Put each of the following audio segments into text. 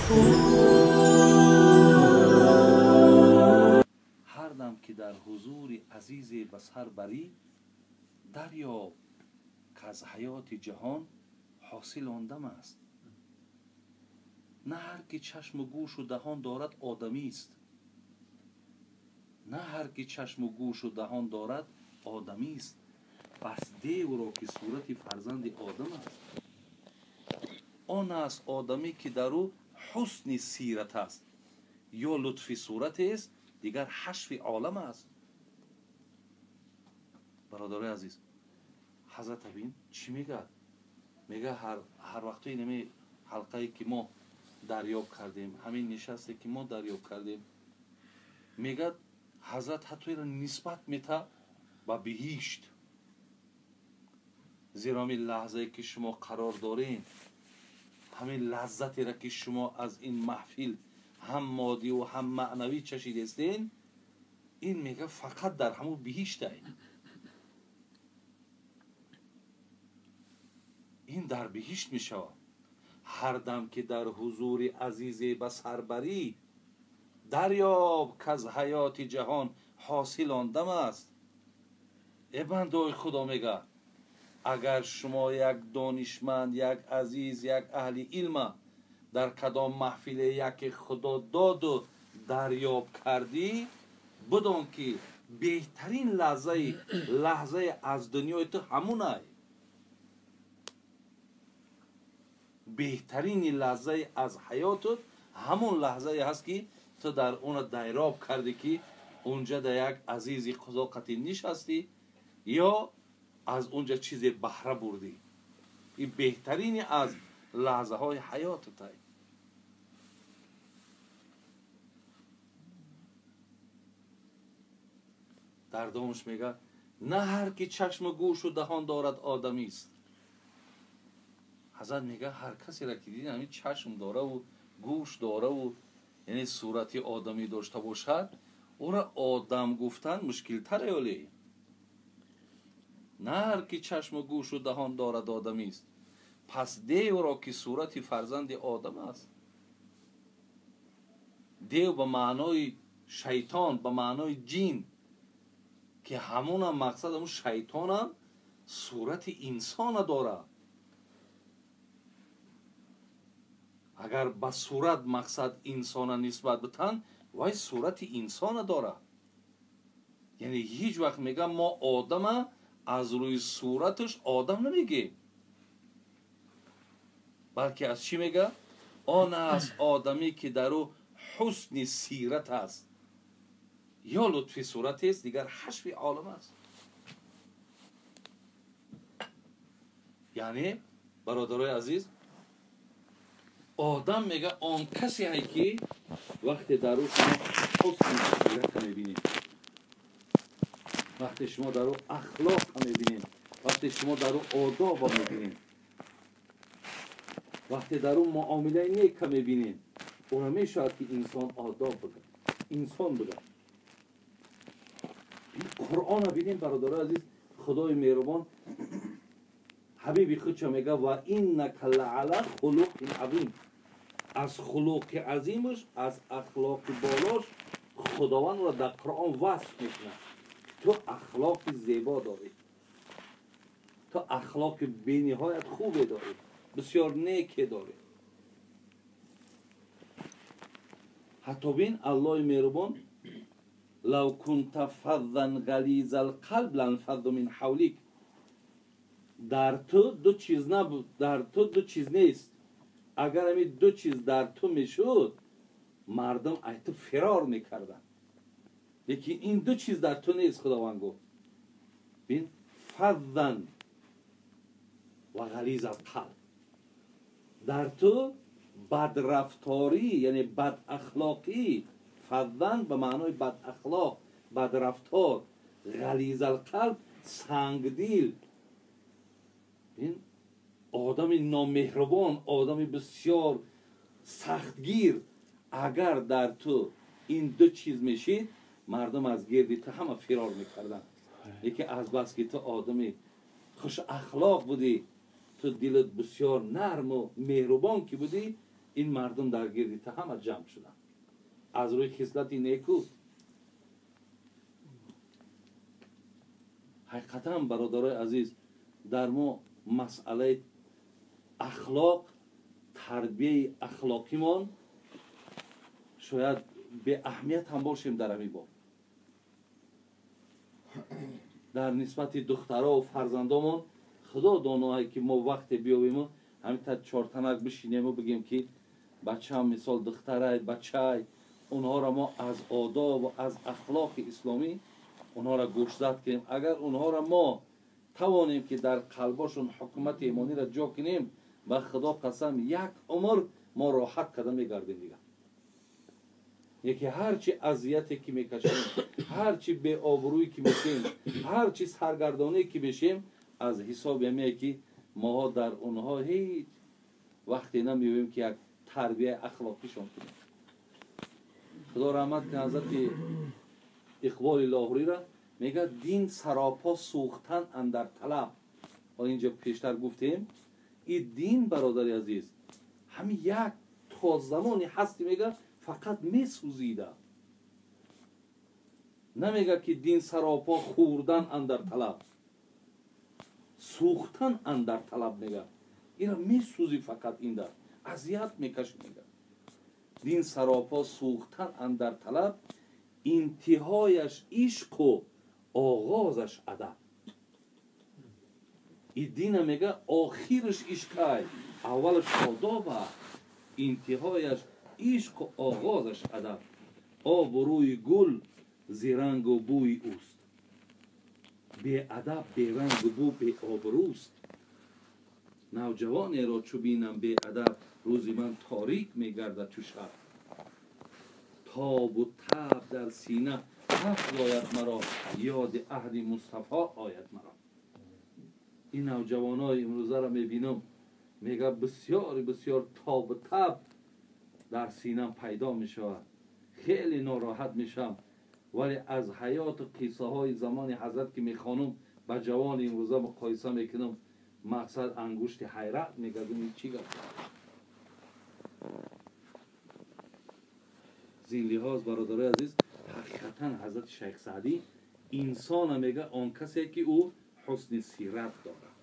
Ҳар дам ки дар ҳузури азизе ба сар барӣ, дарёб ки аз ҳаёти ҷаҳон ҳосил он дам аст. На ҳар ки чашму гӯшу даҳон дорад одамист. На ҳар ки чашму гӯшу даҳон дорад одамист. Пас девро ки сурати фарзанди одам аст. Он аст одамӣ ки дар ӯ ҳусни сират аст, ё лутфи суратест, дигар ҳашви олам аст. Бародарои азиз, ҳазрат абин чӣ мегӯяд? Мегӯяд ҳар вақтои нами ҳалқае ки мо дарёб кардем, ҳамин нишасте ки мо дарёб кардем, мегӯяд ҳазрат ҳатто инро нисбат мета ба биҳишт. Зеро ҳамин лаҳзае ки шумо қарор доред, ҳамин лаззатеро ки шумо аз ин маҳфил ҳам моддиву ҳам маънавӣ чашидестен, ин мегӯяд фақат дар ҳамун биҳиштай. Ин дар биҳишт мешавад. Ҳар дам ки дар ҳузури азизе ба сар барӣ, дарёб ки аз ҳаёти ҷаҳон ҳосил он дам аст. Э бандои Худо, мегӯяд, агар шумо як донишманд, як азиз, як аҳли илма дар кадом маҳфиле яке Худо доду дарёб кардӣ, бидон ки беҳтарин лаҳзаи аз дунёи ту ҳамунай. Беҳтарини лаҳзаи аз ҳаётут ҳамун лаҳзае ҳаст ки ту дар она дайроб кардӣ, ки унҷа дар як азизи Худо қатӣ нишастӣ ё аз унҷа чизе баҳра бурдӣ. Ин беҳтарини аз лаҳзаҳои ҳаётутай. Дар домаш мегӯяд, на ҳар ки чашму гӯшу даҳон дорад одамист. Ҳазрат мегӯяд, ҳар касеро ки дидӣ ҳамин чашм дораву гӯш дораву яъне сурати одамӣ дошта бошад, ӯро одам гуфтан мушкилтаре оле. На ҳар ки чашму гӯшу даҳон дорад одамист. Пас девро ки сурати фарзанди одам аст. Дев ба маънои шайтон, ба маънои ҷин, ки ҳамонам мақсад ҳамун шайтонам сурати инсона дорад. Агар ба сурат мақсад инсона нисбат битан, вай сурати инсона дорад. Яъне ҳеҷ вақт мегӯям мо одама аз рӯи сураташ одам намегӯем, балки аз чӣ мегӯяд? Он аст одамӣ ки дар ӯ ҳусни сират аст, ё лутфи суратест, дигар ҳашви олам аст. Яъне бародарои азиз, одам мегӯяд он касе ҳай ки вақте дар ӯ шумо ҳусни сирата мебинед, вақте шумо дар ӯ ахлоқа мебинед, вақте шумо дар ӯ одоба мебинед, вақте дар ӯ муомилаи нека мебинед, ӯро мешавад ки инсон одоб буда, инсон буда. Қуръонро бинем бародарои азиз, Худои меҳрубон ҳабиби худшо мегӯяд ва иннака лаала хулуқин азим. Аз хулуқи азимаш, аз ахлоқи болош Худованд ӯро дар Қуръон васф мекунад. Ту ахлоқи зебо дорӣ, ту ахлоқи бениҳоят хубе дорӣ, бисёр неке дорӣ. Ҳатто бин Аллоҳи меҳрубон лав кунта фаззан ғализал қалб ланфаззу мин ҳавлик. Дар ту ду чиз набуд, дар ту ду чиз нест. Агар ҳамин ду чиз дар ту мешуд, мардум аз ту фирор мекарданд. Лекин ин ду чиз дар ту нест, Худованд гуфт. Бин фаззан ва ғализал қалб. Дар ту бадрафторӣ, яъне бадахлоқӣ, фаззан ба маънои бадахлоқ, бадрафтор, ғализал қалб сангдил. Бин одами номеҳрубон, одами бисёр сахтгир, агар дар ту ин ду чиз мешид, мардум аз гирди ту ҳама фирор мекарданд. Лекин азбаски ту одами хушахлоқ будӣ, ту дилат бисёр нарму меҳрубон ки будӣ, Ин мардум дар гирди та ҳама ҷамъ шуданд аз рӯи хислати неку. Ҳақиқатан, бародарои азиз, дар мо масъалаи ахлоқ, тарбияи ахлоқимон шояд беаҳамият ҳам бошем дар ҳамин боб. Дар нисбати духтаро ва фарзандомон худо доное ки мо вақте биёбему ҳамин та чортанак бишинему бигем ки бачаам, мисол, духтарай, бачай, онҳоро мо аз одоб ва аз ахлоқи исломӣ онҳоро гӯшзад кунем. Агар онҳоро мо тавонем ки дар қалбошон ҳукумати имониро ҷо кунем, ба худо қасам, як умр мо роҳат карда мегардем дигар. Яке ҳарчи азияте ки мекашем, ҳарчи беобрӯӣ ки мешем, ҳарчи саргардоние ки мешем, аз ҳисоби ҳамие ки моҳо дар онҳо ҳеҷ вақте намеёбем ки як тарбияи ахлоқишон кунем. Худо раҳмат кунад ҳазрати Иқболи Лоҳурира, мегӯяд: дин саропо сӯхтан андар талаб. Ҳола инҷо пештар гуфтем, и дин, бародари азиз, ҳамин як то замони ҳасти, мега, фақат месӯзида. Намега ки дин саропо хӯрдан андар талаб, сӯхтан андар талаб мега. Ира месӯзи, фақат инда азият мекаши. Мега: дин саропо сӯхтан андар талаб, интиҳояш ишқу оғозаш адаб. И дина, мега, охираш ишқай, аввалаш одоба. Интиҳояш ишқу оғозаш адаб. Обу рӯи гул зирангу бӯи ӯст, беадаб берангу бӯ беобрӯст. Навҷавонеро чу бинам беадаб, рӯзи ман торик мегардад чу шаб. Тобу таб дар сина афзояд маро, ёди аҳди Мустафо ояд маро. Ин навҷавонои имрӯзаро мебинам, мега, бисёри бисёр тобу таб дар синам пайдо мешавад, хеле нороҳат мешавам. Вале аз ҳаёту қиссаҳои замони ҳазрат ки мехонам, ба ҷавони имрӯза муқоиса мекунам, мақсад, ангушти ҳайрат мегардам, ин чӣ гап? Зин лиҳоз, бародарои азиз, ҳақиқатан ҳазрати Шайх Саъдӣ инсона, мега, он касе ки ӯ ҳусни сират дорад.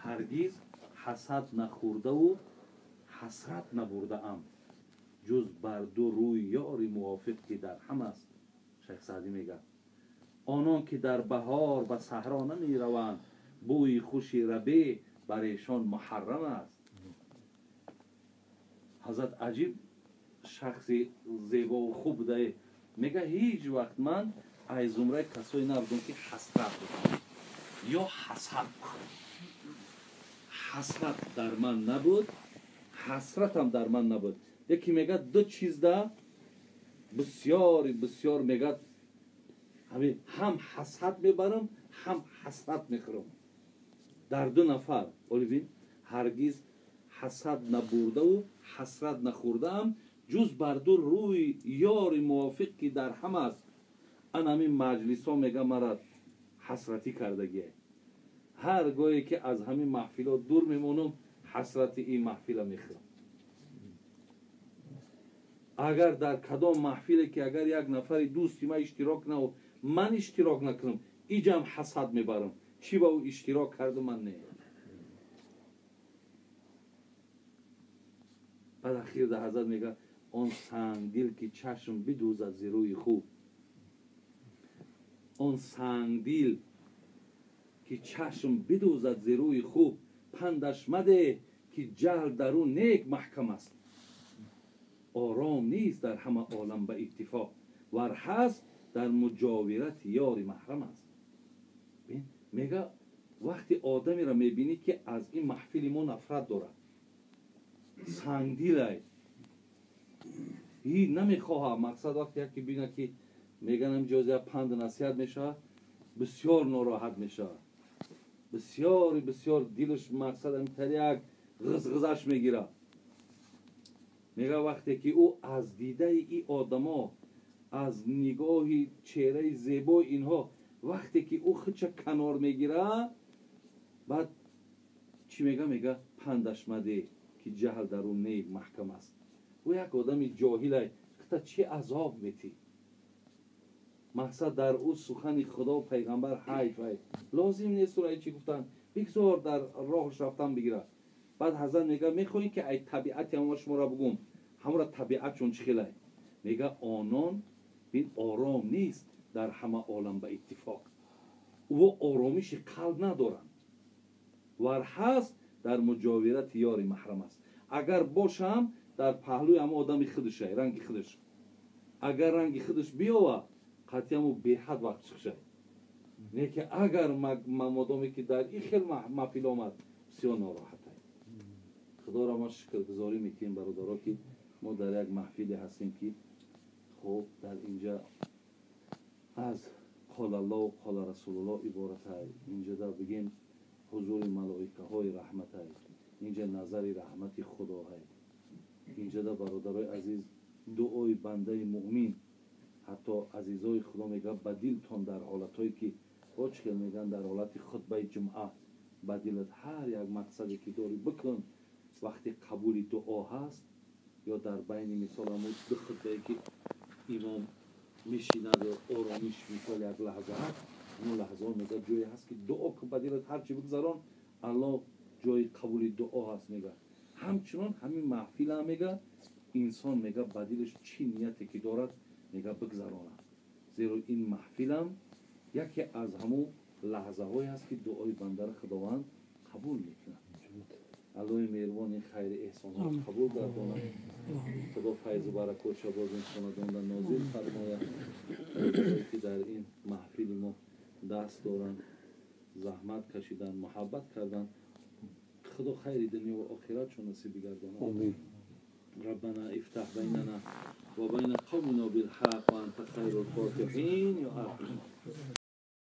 Ҳаргиз ҳасад нахӯрдаву ҳасрат набурдаам, ҷуз бар ду рӯи ёри мувофиқ ки дар ҳам аст. Шайх Саъдӣ мегӯяд: онон ки дар баҳор ба саҳро намераванд, бӯи хуши рабеъ бар эшон муҳаррам аст. Ҳазрат аҷиб шахси зебову хуб будае. Мега, ҳеҷ вақт ман аз зумраи касое набудам ки ҳасрат бихӯрам ё ҳасад бихӯрам. Ҳасрат дар ман набуд, ҳасратам дар ман набуд. Яке мегӯяд, ду чизда бисёри бисёр, мегӯяд, ҳам ҳасад мебарам, ҳам ҳасрат мехӯрам дар ду нафар. Оли бин, ҳаргиз ҳасад набурдаву ҳасрат нахӯрдаам, ҷуз бар ду рӯи ёри мувофиқ ки дар ҳам аст. Ан ҳамин маҷлисҳо, мега, мара ҳасратӣ кардагие. Ҳар гоҳе ки аз ҳамин маҳфилот дур мемонам, ҳасрати ин маҳфила мехӯрам. Агар дар кадом маҳфиле ки агар як нафари дӯсти ман иштирок на, ман иштирок накунам, иҷам ҳасад мебарам, чӣ ба ӯ иштирок карду, ман не. Баъд ахир дар ҳазрат мега: он сангдил ки чашм бидӯзад зи рӯи хуб, он сангдил ки чашм бидӯзад зи рӯи хуб, пандаш мадеҳ ки ҷаҳл дар ӯ нек маҳкам аст. Ором нест дар ҳама олам ба иттифоқ, вар ҳаст, дар муҷовирати ёри маҳрам аст. Мега, вақте одамеро мебинӣ ки аз ин маҳфили мо нафрат дорад, сангдилай, намехоҳад, мақсад, вақте яке бинад ки меганам ҷози панду насиҳат мешавад, бисёр нороҳат мешавад, бисёри бисёр дилаш, мақсад, амтари як ғизғизаш мегирад. Мега, вақте ки ӯ аз дидаи ин одамо, аз нигоҳи чеҳраи зебои инҳо, вақте ки ӯ худша канор мегирад, баъд Чӣ мега? Мега пандаш маде ки ҷаҳл дар ӯ нек маҳкам аст. Ӯ як одами ҷоҳилай, хита чӣ азоб метӣ? Мақсад дар ӯ сухани худо пайғамбар ҳайф ай лозим нест. Ӯра чӣ гуфтан, бигзор дар роҳш рафтан бигирад. Баъд ҳазрат мега мехоҳем ки ай табиати ҳамон шуморо бугум, ҳамора табиатшон чӣ хелай? Мега онон бин ором нест дар ҳама олам ба иттифоқ, ӯ оромиши қалб надоранд. Вар ҳаст дар муҷовирати ёри маҳрам аст. Агар бошам дар паҳлӯи ҳама одами худашай, ранги худаш. Агар ранги худаш биёва, қатъиаму беҳад вақт чиқшай. Не ки агар модоме ки дар ин хел маҳфил омад, бисёр нороҳатай. Худоро мо шукргузорӣ мекунем, бародаро, ки мо дар як маҳфиле ҳастем, ки хуб дар инҷа аз қолаллоҳу қола расулуллоҳ иборатай. Инҷа бигем ҳузури малоикаҳои раҳматай, инҷа назари раҳмати худоҳай. Инҷада бародарои азиз, дуои бандаи муъмин, ҳатто азизои худо мега ба дилтон дар ҳолатҳое ки бо чӣ хел мегӯянд, дар ҳолати хутбаи ҷумъа ба дилат ҳар як мақсаде ки дорӣ бикун, вақти қабули дуо ҳаст, ё дар байни мисол ҳамун ду хутбае ки имом мешинад ё оромиш мисол як лаҳза ҳаст, ҳамун лаҳзаҳо мега ҷое ҳаст ки дуо кун, ба дилат ҳар чӣ бигзарон, аллоҳ ҷои қабули дуо ҳаст мега. Ҳамчунон ҳамин маҳфилам мега инсон мега ба дилаш чӣ нияте ки дорад мега бигзаронад, зеро ин маҳфилам яке аз ҳамун лаҳзаҳое ҳаст ки дуои бандаро худованд қабул мекунад. Аллоҳи меҳрубон ин хайри эҳсонҳоро қабул гардонад. Худо файзу баракотша боз ин хонадонда нозил фармояд. Ки дар ин маҳфили мо даст доранд, заҳмат кашиданд, муҳаббат карданд, худо хайри дунё ва охиратшон насиб бигардонад. ربنا افتح بيننا وبين قومنا بالحق وأنت خير الفاتحين يا أرحم.